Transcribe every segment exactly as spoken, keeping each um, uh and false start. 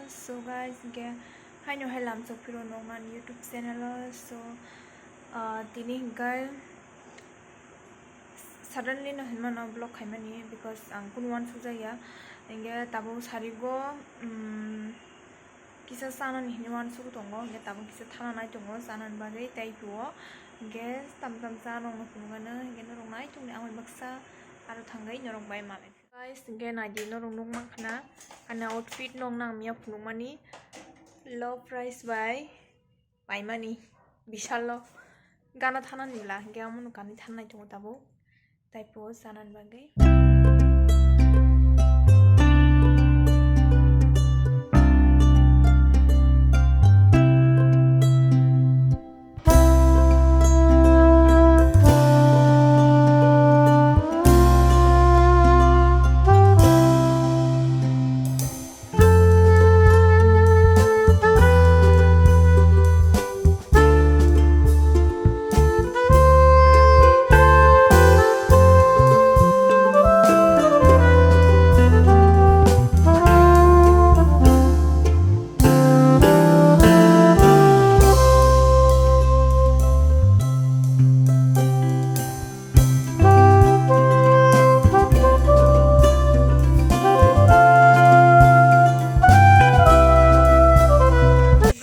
So guys, hingke haino hai lamsok phiro nokmani YouTube channel o. So, ah, tini hingke suddenly no hinmano vlog khaimani because ang kunu wansuk jaya. Hingke tabuk sarigo, um, kisa chanani hinwi wansuk tongo, hingke tabuk kisa thana nai tongo chanani bagwi tei phuo. Hingke tam tam cha rokno phunukgano, hingke norok nai tongdi ang bai baksa aro thangwi norok bai manwi. Guys, hingke naidi norok nukmankha na, ani outfit no nangmia phunukmani low price bai paimani Vishal o gana thanani bwla, hingke amo no kanwi thanai tongo tabuk taipo chanani bagwi.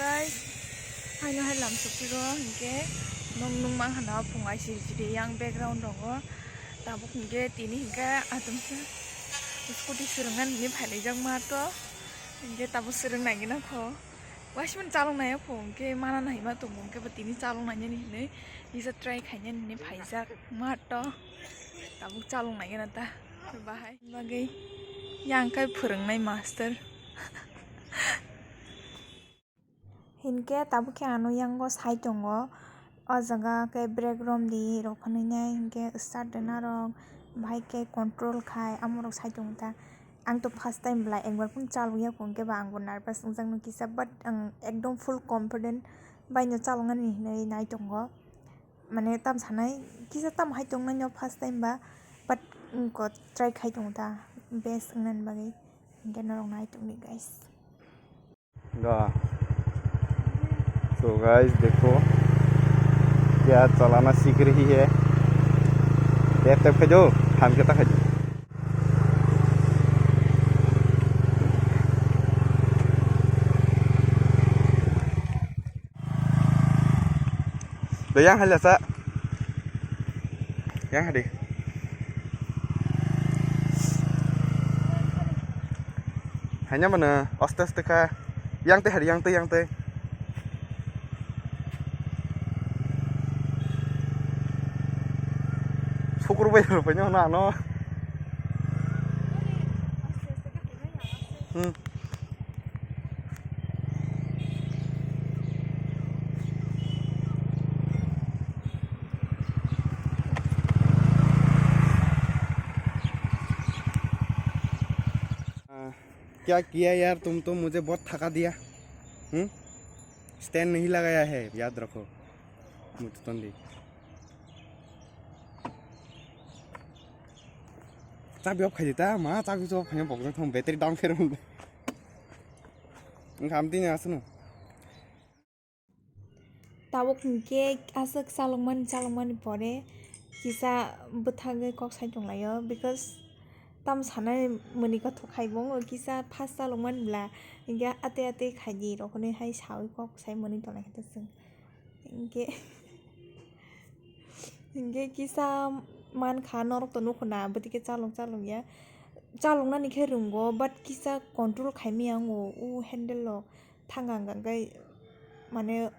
Guys, haino hai lamsok phiro hingke nong nung mang hana phung ai siri siri yang background rogo. Tabuk hingke tini hingke atum se scooty swrwngna nini phailaijak ma to hingke tabuk swrwng nai gina kho. Waismani chalok nai phung hingke mana nai ma tongo hingke bo tini chalok nai nini hinui kisa try khaina nini phaijak ma to. Tabuk chalok nai gina ta bahai bagwi yang kai phwrwngnai master. Hinkhe tabuk khe ano yango sai tongo. O jaga khe brake romdi rok phunuknai hinkhe start rwna rok, bahai khe control khai amorok sai tongo ta. Ang to first time belai ekbar phano chalokya kho, hinkhe ba angbo nervous wngjakno kisa, but ang ekdom full confident baino chaloknani hinwi nai tongo. Mane tam sanai kisa tam hai tongnai no first time ba, but wngkha try khai tongo ta best wngnani bagwi, hinkhe norok nai tongdi guys. Da. So guys, dekho, kya chalana sikh rahi hai. Tep tep khai do, tham ke ta khai do. Da yang hai la sa. Yang hadi. Hanya mana, aste aste kha. Yang te hari, yang te, yang te. Sukur bai rupai no na no. Hmm. क्या किया यार तुम तो, मुझे बहुत थका दिया। हम्म, स्टैंड नहीं लगाया है, याद रखो। मुझे तो नहीं। Chabi off khai di ta, ma chabi off khai, bokjak thang battery down khe rw. Wngkha amtini aswkno. Tabuk hinkhe aswk chalokmani, chalokmani pore kisa bwthagwi kok sai tonglaio, because tam sanai mwnwi kothok khai bo wngkha, kisa fast chalokmani bwla hinkhe ate ate khai di rok hinwi hai sawi kok sai mwnwi tonglaikha ta chwng. Hinkhe, hinkhe kisa mankha norok to nukho na, bwtwi khe chalok chalok ya. Chaloknani khe rwngo, but kisa control khaimaya wngo, o handle rok thang ang ang khe, mane,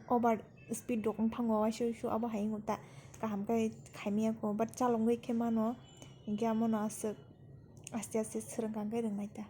over speed rok wng thango, waisa waisa abo hai wngkha ta kaham khe khaimaya kho, but chalogwi khe mano, hinkhe amono aswk aste aste swrwng kha ang khe rwngnai ta.